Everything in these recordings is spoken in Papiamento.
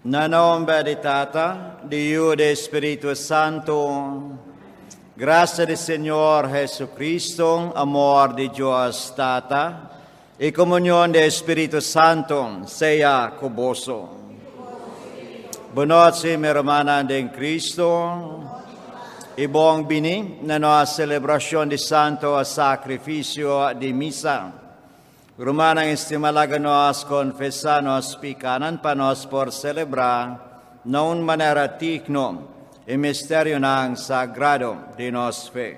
Na nomber di Tata, di Yu, di Spiritu Santu. Gracia di Señor Jesucristo, amor di Dios Tata, y comunion di Spiritu Santu sea cu boso. Bon nochi, mi rumannan den Cristo. Y bon bini na nos celebracion di Santo Sacrificio di Misa. Rumannan estima, laga nos confesa nos picanan pa nos por celebra na un manera digno e misterionan sagrado di nos fe.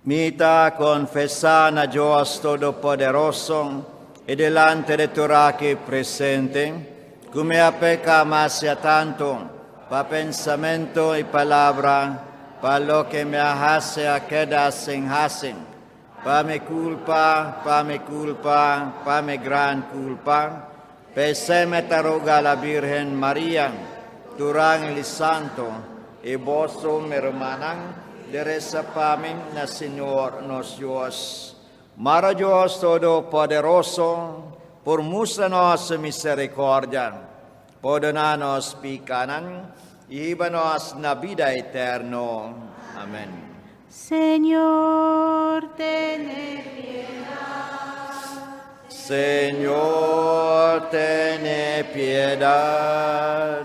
Mi ta confesa na Dios Todopoderoso y delante di tur aki presente, cu mi a peca masha tanto pa pensamento y palabra, pa loke mi a haci a keda sin haci, pa mi culpa, pa mi culpa, pa mi gran culpa. P'esey mi ta roga la Virgen Maria, tur angel y santo, y boso, mi rumannan, di resa pa mi na Señor nos Dios. Mara Dios Todopoderoso por mustra nos misericordia, pordona nos picanan y hiba nos na bida eterno. Amen. Señor, tene piedad. Señor, tene piedad.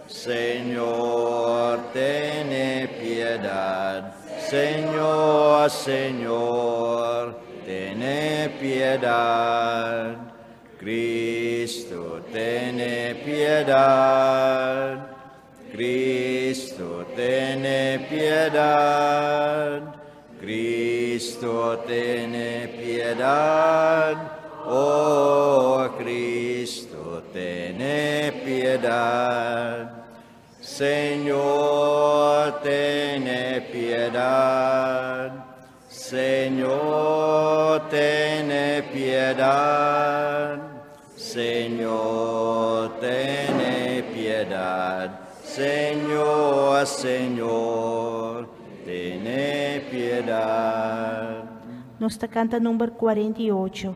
Señor, tene piedad. Señor, Señor, tene piedad. Cristo, tene piedad. Cristo, tene piedad. Cristo, tene piedad. Oh, Cristo, tene piedad. Señor, tene piedad. Señor, tene piedad. Señor, tene piedad. Señor, Señor, tene piedad. Nos ta canta number 48.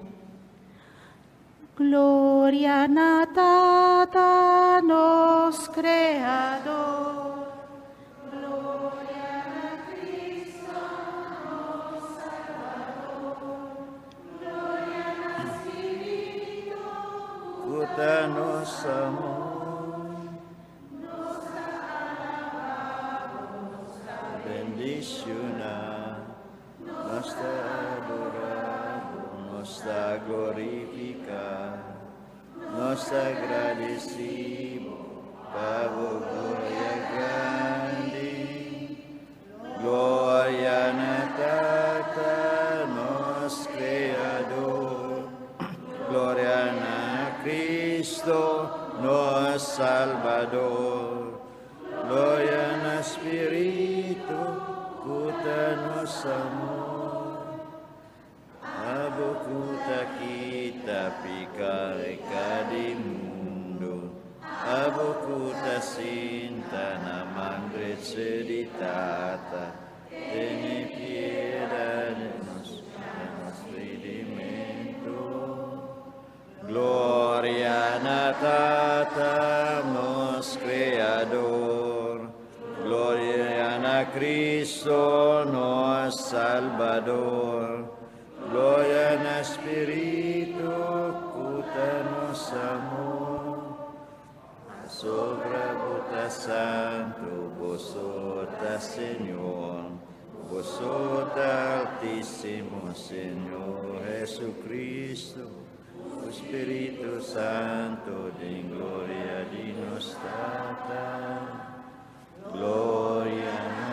Gloria na Tata nos Creador. Gloria na Cristo nos Salvador. Gloria na Spirito Cu ta nos amor. Nos ta alaba, nos ta bendiciona. Nos ta adora, nos ta glorifica. Nos ta gradici pa bo gloria grandi. Gloria na Tata, nos Creador. Gloria na Cristo, nos Salvador. Gloria na Spirito, cu ta nos amor. Abo cu ta kita pica di mundo. Abo cu ta sinta na man drechi di Tata. Tene piedad di nos, di nos pidimento. Gloria na Tata, nos Creador. Gloria na Cristo, nos Salvador. Gloria na Spirito, cu ta nos amor. Pasobra bo ta santo, bo so ta Señor. Bo so ta Altisimo, Señor Jesucristo, cu Spirito Santo, den gloria di nos Tata. Gloria na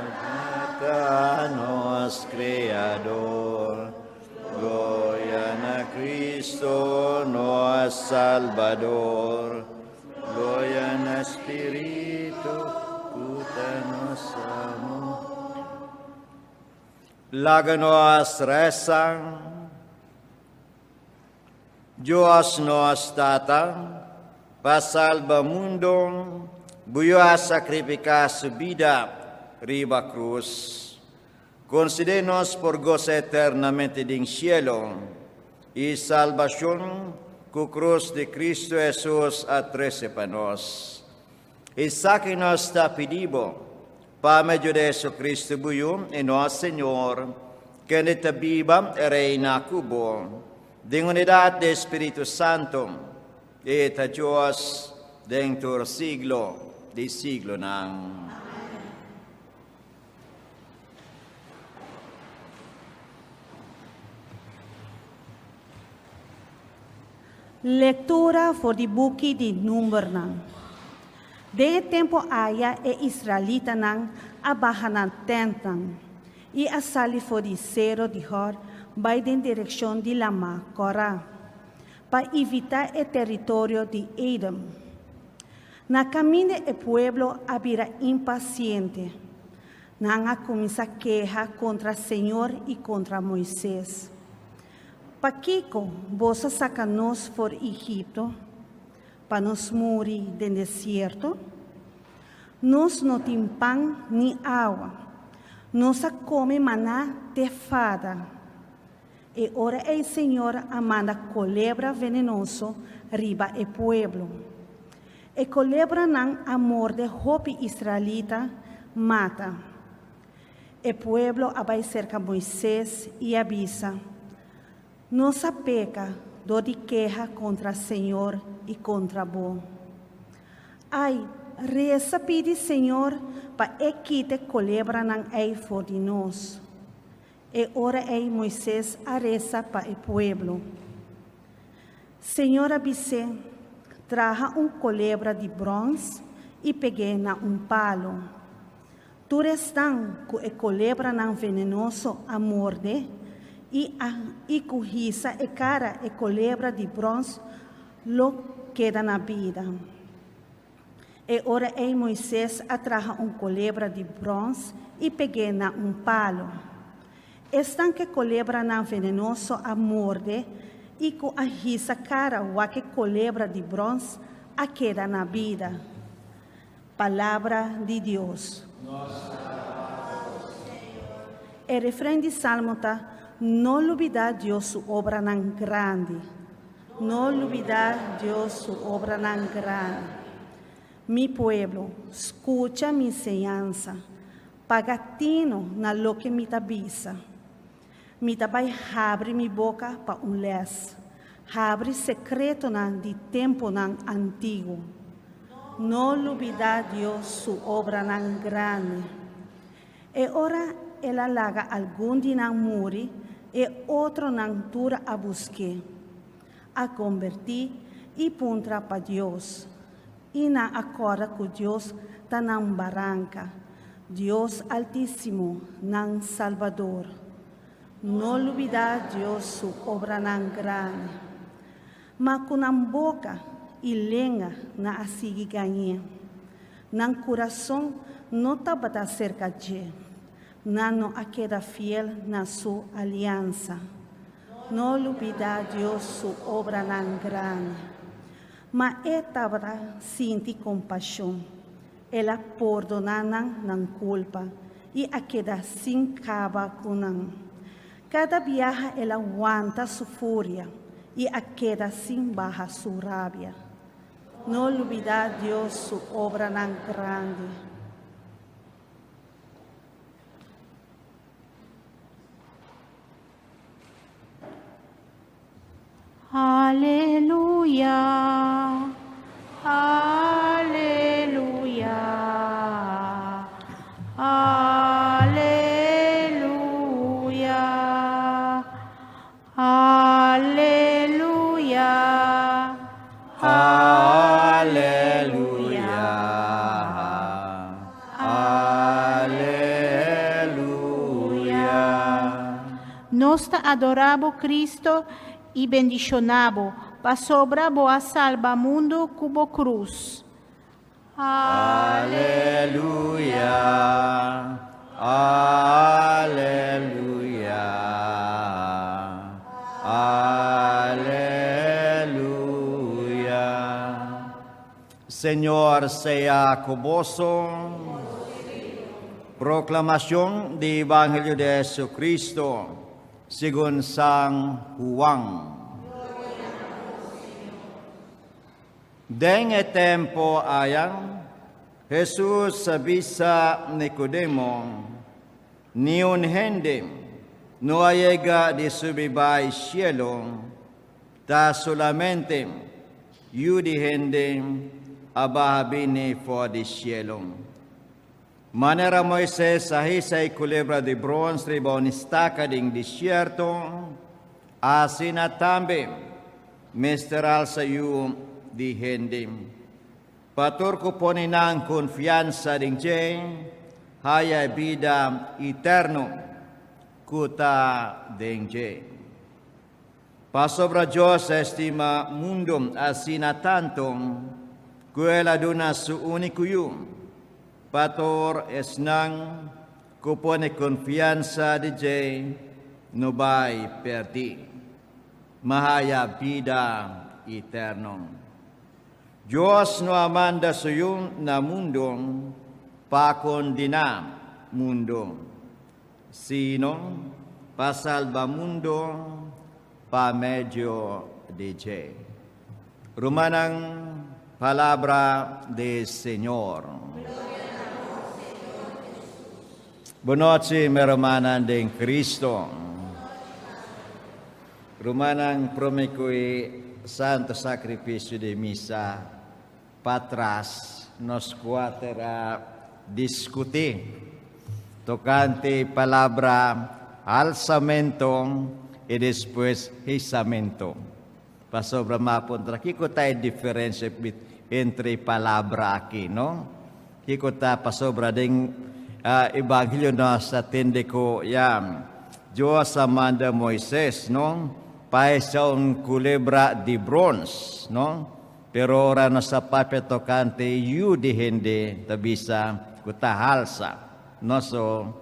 Tata, nos Creador. Gloria na Cristo, nos Salvador. Gloria na Spirito, cu ta nos amor. Laga nos resa. Dios nos Tata, pa salba mundo, bo Yu a sacrifica su bida riba cruz. Concede nos por goza eternamente den cielo. i salbashon ku krus di Kristu Hesus a trese pa nos. Esaki nos ta pidi bo, pa medio di Hesukristu bo Yu i nos Señor, kende ta biba i reina ku bo, den unidat di Spiritu Santu, i ta Dios den tur siglo di siglonan. Lektura for di buki di Numbernan. Den e tempu aya e israelitanan a baha nan tèntnan i a sali for di Sero di Hor bai den direkshon di Lamá Kòrá, pa evitá e teritorio di Edom. Na kaminda e pueblo a bira impasiente. Nan a kuminsá keha kontra señor i kontra Moises. Pakiko boso a saka nos for Egipto pa nos muri den desierto? Nos no tin pan ni awa. Nos a kome maná te fada. E ora ei Señor a manda kolebra venenoso riba e pueblo. E kolebranan a morde hopi israelita mata. E pueblo a bai serka Moises i a bisa, Nos a peka dor di keha kontra Señor i kontra bo. Ai, resa pidi Señor pa e kita e kolebranan ei for di nos. E ora ei Moises a resa pa e pueblo. Señor a bis'é, Traha un kolebra di bròns i peg'é na un palu. Tur esnan ku e kolebranan venenoso a morde i a i ku hisa e kara e kolebra di bròns lo keda na bida. E ora ei Moises a traha un kolebra di bròns i peg'é na un palu. Esnan ku e kolebranan venenoso a morde i ku a hisa kara wak e kolebra di bròns a keda na bida. Palabra di Dios. E refren di Salmo ta, No lubidá Dios su obranan grandi. No lubidá Dios su obranan grandi. Mi pueblo, skucha mi enseñansa, paga tino na loke mi ta bisa. Mi ta bai habri mi boka pa un lès, habri sekretonan di tempunan antiguo. No lubidá Dios su obranan grandi. E ora el a laga algun di nan muri, e otronan tur a busk'é, a kombertí i puntra pa Dios. I nan a kòrda ku Dios ta nan baranka, Dios Altísimo, nan Salbador. No lubidá Dios su obranan grandi. Ma ku nan boka i lenga nan a sigui gañ'é. Nan kurason no tabata serka dje. Nan no a keda fiel na su aliansa. No lubidá Dios su obranan grandi. Ma e tabata sinti kompashon. El a pordoná nan nan kulpa i a keda sin kaba ku nan. Kada biaha el a wanta su furia i a keda sin baha su rabia. No lubidá Dios su obranan grandi. Aleluya, aleluya, aleluya, aleluya, Aleluya, aleluya. Nos ta adorá bo Cristo i bendishoná bo, pasobra bo a salba mundu ku bo krus. Aleluya, aleluya, aleluya. Señor sea ku boso. Proklamashon di Evangelio di Jesucristo segun San Juan. Den e tempo aya, Hesus a bisa Nicodemo, Niun hende no a yega di subi bai cielo, ta solamente Yu di hende a baha bini for di cielo. Manera Moises a hisa e culebra di brons riba un staca den desierto, asina tambe mester alsa Yu di hende, pa tur cu pone nan confiansa den dje haya e bida eterno cu ta den dje. Pasobra Dios a estima mundo asina tanto cu el a duna su unico Yu, pa tur esnan cu pone confiansa di dje no bay perdi, ma haya bida eterno. Dios no a manda su Yu na mundo pa condena mundo, sino pa salba mundo pa medio di dje. Rumannan, palabra di Señor. Bonochi, mi rumannan den Cristo. Rumannan, prome cu e Santo Sacrificio di Misa patras nos cuater a discuti tocante palabra alsamento y despues hisamento. Pasobra m'a puntra kico ta e diferencia entre e palabra aki, no? Kico ta pasobra den Evangelio nos ta tende cu ya Dios a manda Moises, no, pa hesa un culebra di brons, no? Pero ora nos ta papia tocante yu di hende ta bisa cu ta halsa, no? So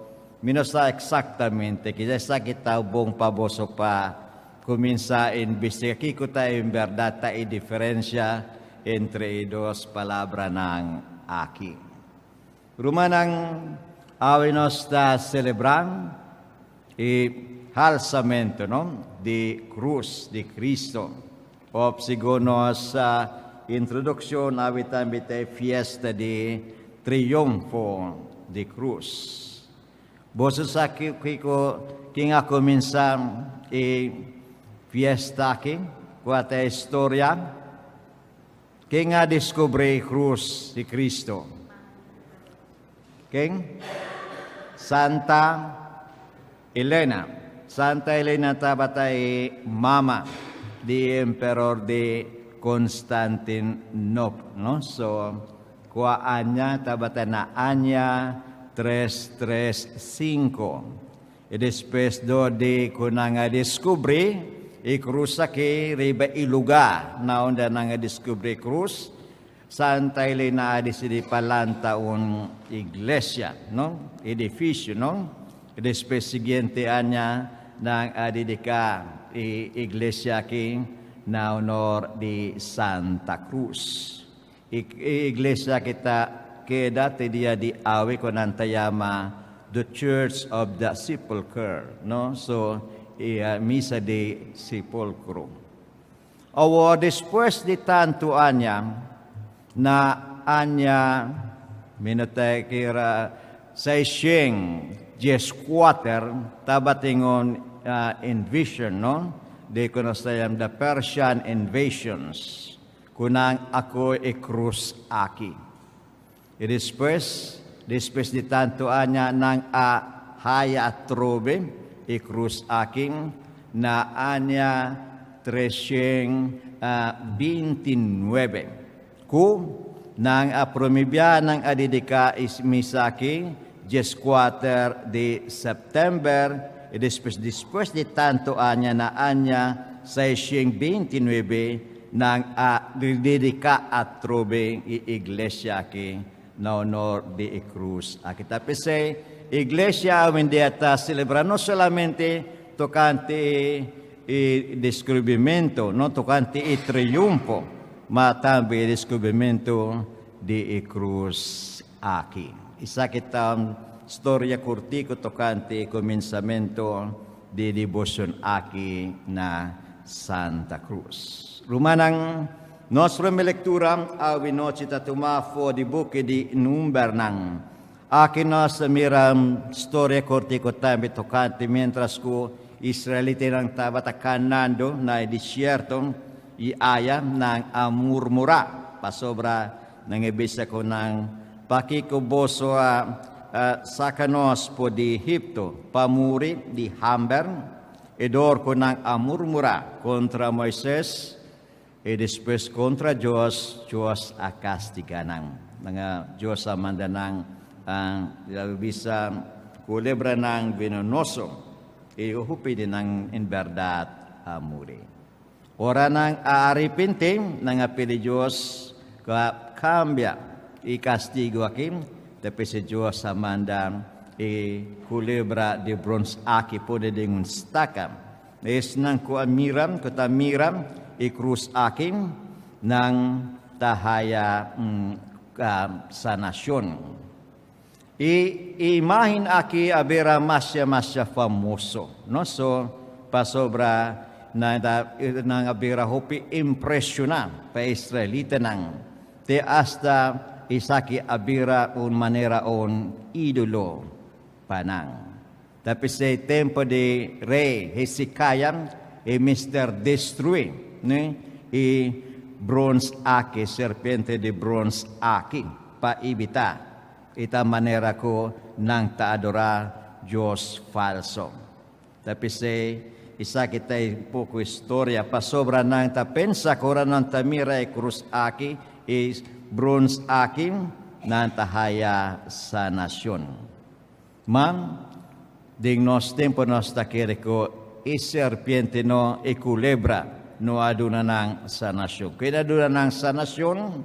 mi no sa exactamente, kisas esaki ta bon pa boso pa Kuminsá investigá kiko ta en bèrdat ta e diferensia entre e dos palabranan aki. Rumannan, awe nos ta selebrá e halsamentu, no, di krus di Kristu. Òf segun nos introdukshon, awe tambe ta e fiesta di triunfo di krus. Boso sa kiko ken a kuminsá e fiesta aki? Kua ta e storia? Ken a deskubrí e krus di Kristu? Ken? Santa Elena. Santa Elena tabata e mama di e emperor di Constantinopel, no? So, Kua aña tabata na aña 335. I despues dor di ku nan a diskubrí e krus aki riba e lugá na unda nan a diskubrí e krus, Santa Elena a disidí pa lanta un iglesia, no, edifisio, no. I despues siguiente aña nan a dediká e iglesia aki na honor di Santa Cruz. E iglesia aki ta keda te dia di awe ku nan ta yama The Church of the Sepulchre, no? So, e misa di sepulcro. Awor, despues di tantu aña, na aña mi no ta kira 614, tabatin un invasion, no? Di ku nos ta yama the Persian Invasions. Ku nan a kohe e krus aki. I despues, despues di tantu aña nan a haya atrobe e krus aki na aña 329. Ku nan a prome bia nan a dediká e misa aki 14 di sèptèmber i despues despues di tantu aña na aña 629 Nan a dediká atrobe e iglesia aki na honor di e krus aki. Ta p'esei iglesia awendia ta selebrá no solamente tokante e deskubrimentu, no tokante e triunfo, ma tambe e deskubrimentu di e krus aki. Esaki ta un storia kurtiku tokante e kuminsamentu di deboshon aki na Santa Cruz. Rumannan, Nos promé lektura awe nochi ta tumá for di buki di Numbernan. Aki nos ta mira un storia kortiku tambe tokante miéntras ku israelitanan tabata kanando na e desierto i aya nan a murmurá pasobra nan e bisa ku nan, Pakiko boso a saka nos for di Egipto pa muri di hamber? E dor ku nan a murmurá kontra Moises i despues kontra Dios, Dios a kastigá nan. Nan a, Dios a manda nan a bisa kulebranan venenoso, i hopi di nan en bèrdat a muri. Ora nan a arepentí, nan a pidi Dios ku a kambia e kastigu aki, ta p'esei Dios a manda e kulebra di brons aki pone den un staka. Esnan ku a mira, ku ta mira e krus aki, nan ta haya sanashon. E imágen aki a bira masha masha famoso, no so pasobra nan ta nan a bira hopi impreshoná pa e israelitanan, te asta esaki a bira un manera un ídolo pa nan. Ta p'esei tempu di rei Hezekiah e mester destruí e brons aki, e serpiente di brons aki, pa evitá e ta manera ku nan ta adorá dios falso. Ta p'esei esaki ta e poko historia, pasobra nan ta pensa ku ora nan ta mira e krus aki, e brons aki, nan ta haya sanashon. Ma, den nos tempu nos ta kere ku e serpiente no, e kulebra, no a duna nan sanashon. Ken a duna nan sanashon?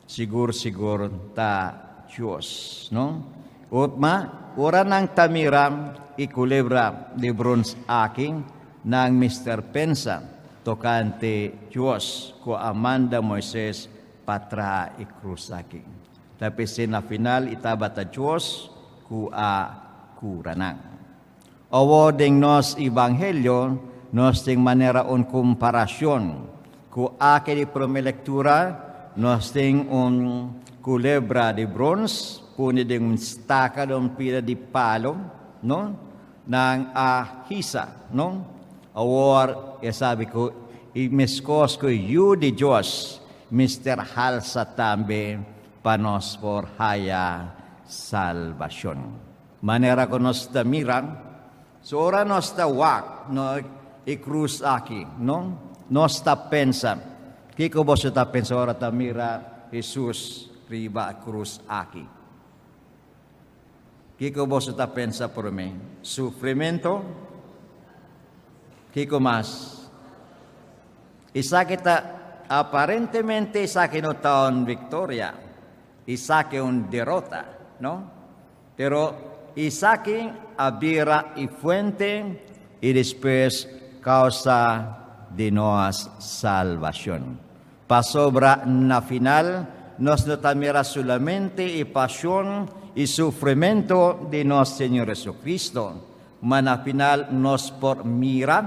Sigur sigur ta Dios, no? Ma, ora nan ta mira e kulebra di brons aki, nan mester pensa tokante Dios ku a manda Moises pa traha e krus aki. Ta p'esei na final i tabata Dios ku a kura nan. Awor den nos Evangelio nos tin manera un komparashon ku aki di promé lektura nos tin un kulebra di brons pone den un staka di un pida di palo, no? Nan a hisa, no? Awor e sabi ku i meskos ku Yu di Dios mester halsa tambe pa nos por haya salbashon. Manera ku nos ta mira, so ora nos ta wak no e krus aki, no? Nos ta pensa, kiko boso ta pensa ora ta mira Hesus riba e krus aki? Kiko boso ta pensa promé? Sufrimentu? Kiko mas? Esaki ta aparentemente esaki no ta un viktoria, esaki un derota, no? Pero esaki a bira e fuente i despues kousa di nos salbashon. Pasobra na final nos no ta mira solamente e pashon i sufrimentu di nos Señor Jesucristo, ma na final nos por mira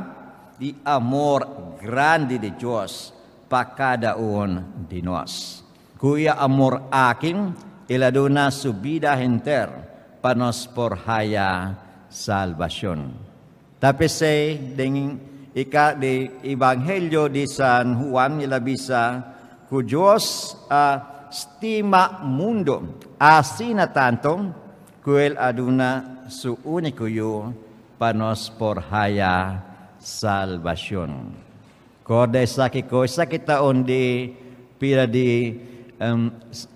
e amor grandi di Dios pa kada un di nos. Ku e amor aki el a duna su bida henter pa nos por haya salbashon. Ta p'esei den e ka di Evangelio di San Huan el a bisa ku Dios a stima mundu asina tantu ku el a duna su úniko Yu pa nos por haya salbashon. Korda esaki ku esaki ta un di pida di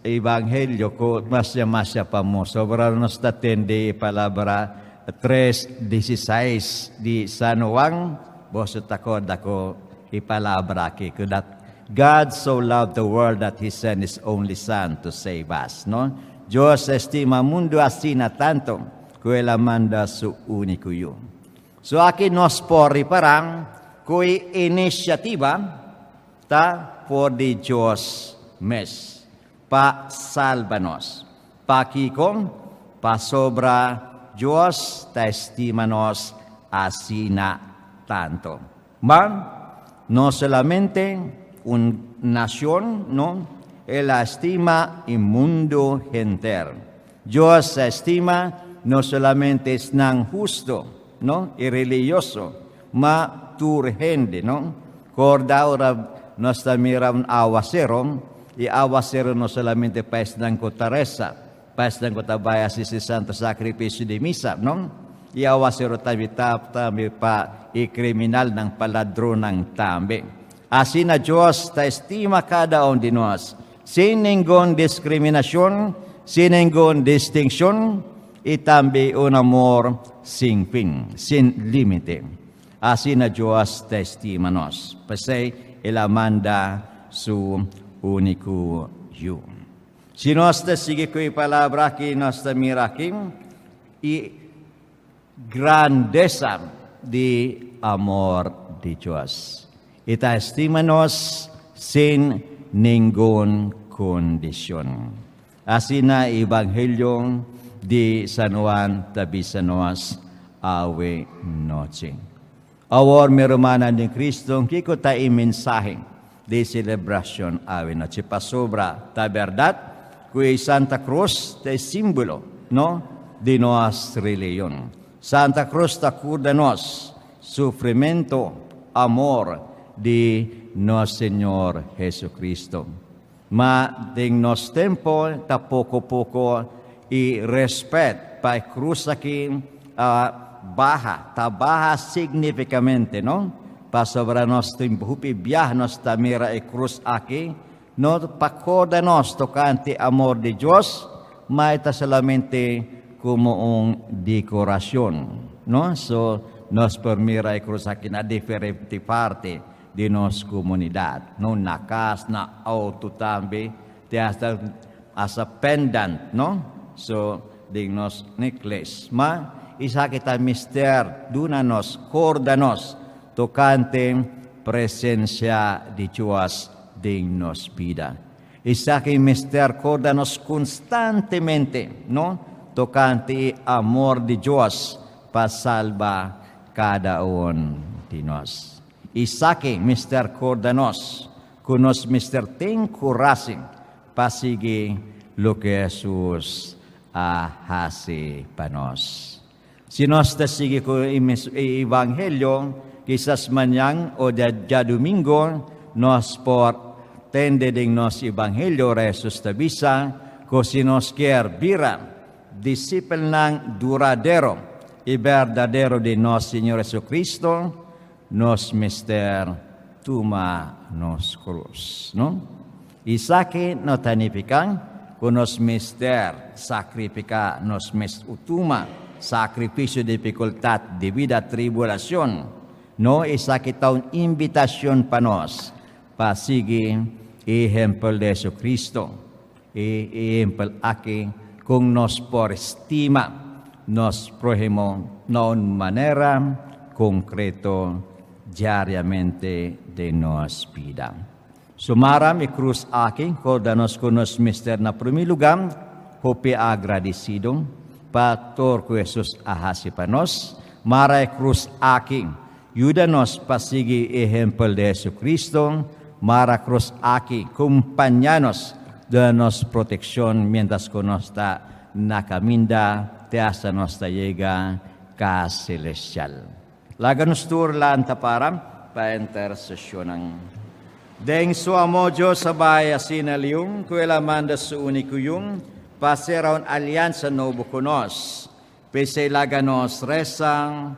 Evangelio ku masha masha famoso. Ora nos ta tende e palabra 3:16 di San Juan, boso ta korda ku e palabra aki ku dat God so loved the world that he sent his only son to save us, no? Dios a estima mundu asina tantu ku el a manda su úniko Yu. So aki nos por ripará ku e inisiativa ta for di Dios mes pa salba nos. Pakiko? Pasobra Dios ta estima nos asina tantu. Ma no solamente. un nacion, no, el a stima e mundo henter. Dios a stima no solamente esnan husto, no, y religioso, ma tur hende, no. Corda ora nos ta mira un awasero, y awasero no solamente pa esnan cu ta resa, pa esnan cu ta bay asisti Santo Sacrificio di Misa, no. Y awasero tambe ta tambe pa e criminalnan, pa ladronnan tambe. Asina Dios ta stima cada un di nos, sin ningun discriminacion, sin ningun distincion, y tambe un amor sin fin, sin limite. Asina Dios ta stima nos. P'esey El a manda Su unico Yu. Si nos ta sigui cu e palabra aki, nos ta mira aki e grandesa di amor di Dios. E ta stima nos sin ningun condicion. Asina e Evangelio di San Juan ta bisa nos awe nochi. Awor, mi rumannan den Cristo, kico ta e mensahe di celebracion awe nochi? Pasobra ta berdad cu e Santa Cruz ta e simbolo, no, di nos religion. Santa Cruz ta curda nos sufrimento, amor di nos Señor Jesucristo. Ma den nos tempo ta poco poco e respet pa e cruz aki a baha, ta baha significamente, no? Pasobra nos tin hopi biaha nos ta mira e cruz aki, no pa corda nos tocante amor di Dios, ma e ta solamente como un decoracion, no? So nos por mira e cruz aki na diferente parti di nos comunidad, no na cas, na auto tambe, te hasta as a pendant, no? So den nos necklace. Ma esaki ta mester duna nos, corda nos tocante presencia di Dios den nos bida. Esaki mester corda nos constantemente, no? Tocante e amor di Dios pa salba cada un di nos. Esaki mester corda nos cu nos mester tin curashi pa sigui loke Jesus a haci pa nos. Si nos ta sigui cu e Evangelio, kisas mañan o diadomingo nos por tende den nos Evangelio ora Jesus ta bisa cu si nos kier bira disipelnan duradero y berdadero di nos Señor Jesucristo, nos mester tuma nos cruz, no? Esaki no ta nifica cu nos mester sacrifica nos mes u tuma sacrificio, dificultad di vida, tribulacion. No, esaki ta un invitacion pa nos pa sigui e ehempel di Jesucristo. E ehempel aki con nos por stima nos prohimo na un manera concreto diariamente den nos bida. Sumara mi cruz aki corda nos cu nos mester na prome lugar hopi agradecido pa tur cu Jesus a haci pa nos. Mara e cruz aki yuda nos pa sigui ehempel di Jesucristo. Mara cruz aki compaña nos, duna nos proteccion mientras cu nos ta na caminda te hasta nos ta yega cas celestial. Laga nos tur lanta para pa intercesionnan. Den su amor Dios a bay asina liun cu El a manda su unico Yun pa cera un alianza nobo cu nos. P'esey laga nos resa.